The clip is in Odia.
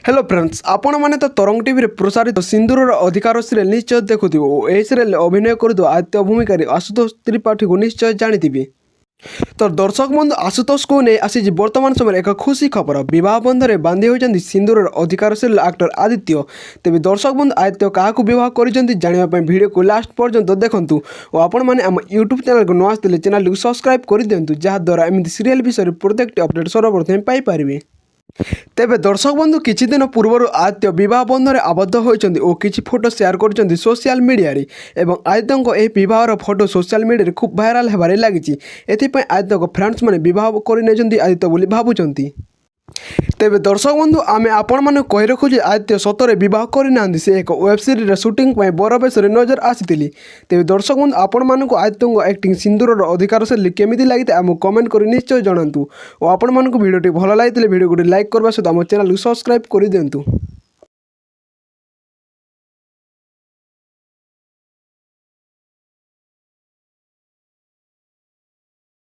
ହ୍ୟାଲୋ ଫ୍ରେଣ୍ଡସ୍, ଆପଣମାନେ ତ ତରଙ୍ଗ ଟିଭିରେ ପ୍ରସାରିତ ସିନ୍ଦୁରର ଅଧିକାର ସିରିଏଲ୍ ନିଶ୍ଚୟ ଦେଖୁଥିବେ ଓ ଏହି ସିରିଏଲ୍ରେ ଅଭିନୟ କରୁଥିବା ଆଦିତ୍ୟ ଭୂମିକାରେ ଆଶୁତୋଷ ତ୍ରିପାଠୀକୁ ନିଶ୍ଚୟ ଜାଣିଥିବେ। ତ ଦର୍ଶକ ବନ୍ଧୁ, ଆଶୁତୋଷକୁ ନେଇ ଆସିଛି ବର୍ତ୍ତମାନ ସମୟରେ ଏକ ଖୁସି ଖବର। ବିବାହ ବନ୍ଧନରେ ବାନ୍ଧି ହୋଇଛନ୍ତି ସିନ୍ଦୁରର ଅଧିକାର ସିରିଏଲ୍ ଆକ୍ଟର ଆଦିତ୍ୟ। ତେବେ ଦର୍ଶକ ବନ୍ଧୁ, ଆଦିତ୍ୟ କାହାକୁ ବିବାହ କରିଛନ୍ତି, ଜାଣିବା ପାଇଁ ଭିଡ଼ିଓକୁ ଲାଷ୍ଟ ପର୍ଯ୍ୟନ୍ତ ଦେଖନ୍ତୁ ଓ ଆପଣମାନେ ଆମ ୟୁଟ୍ୟୁବ୍ ଚ୍ୟାନେଲକୁ ନ ଆସିଥିଲେ ଚ୍ୟାନେଲଟିକୁ ସବସ୍କ୍ରାଇବ୍ କରିଦିଅନ୍ତୁ, ଯାହାଦ୍ୱାରା ଏମିତି ସିରିଏଲ୍ ବିଷୟରେ ପ୍ରତ୍ୟେକଟି ଅପଡ଼େଟ୍ ସର୍ବପ୍ରଥମେ ପାଇପାରିବେ। ତେବେ ଦର୍ଶକ ବନ୍ଧୁ, କିଛି ଦିନ ପୂର୍ବରୁ ଆଦିତ୍ୟ ବିବାହ ବନ୍ଧନରେ ଆବଦ୍ଧ ହୋଇଛନ୍ତି ଓ କିଛି ଫଟୋ ସେୟାର କରିଛନ୍ତି ସୋସିଆଲ ମିଡ଼ିଆରେ ଏବଂ ଆଦିତ୍ୟଙ୍କ ଏହି ବିବାହର ଫଟୋ ସୋସିଆଲ ମିଡ଼ିଆରେ ଖୁବ୍ ଭାଇରାଲ ହେବାରେ ଲାଗିଛି। ଏଥିପାଇଁ ଆଦିତ୍ୟଙ୍କ ଫ୍ୟାନ୍ସମାନେ ବିବାହ କରିନେଇଛନ୍ତି ଆଦିତ୍ୟ ବୋଲି ଭାବୁଛନ୍ତି। ତେବେ ଦର୍ଶକ ବନ୍ଧୁ, ଆମେ ଆପଣମାନଙ୍କୁ କହି ରଖୁଛୁ ଯେ ଆଦିତ୍ୟ ସତରେ ବିବାହ କରିନାହାନ୍ତି। ସେ ଏକ ୱେବ୍ ସିରିଜ୍ର ସୁଟିଂ ପାଇଁ ବର ବେଶରେ ନଜର ଆସିଥିଲେ। ତେବେ ଦର୍ଶକ ବନ୍ଧୁ, ଆପଣମାନଙ୍କୁ ଆଦିତ୍ୟଙ୍କ ଆକ୍ଟିଂ ସିନ୍ଦୁରର ଅଧିକାର ଶୈଳୀ କେମିତି ଲାଗିଥାଏ, ଆମକୁ କମେଣ୍ଟ କରି ନିଶ୍ଚୟ ଜଣାନ୍ତୁ ଓ ଆପଣମାନଙ୍କୁ ଭିଡ଼ିଓଟି ଭଲ ଲାଗିଥିଲେ ଭିଡ଼ିଓ ଗୋଟେ ଲାଇକ୍ କରିବା ସହିତ ଆମ ଚ୍ୟାନେଲକୁ ସବସ୍କ୍ରାଇବ୍ କରିଦିଅନ୍ତୁ।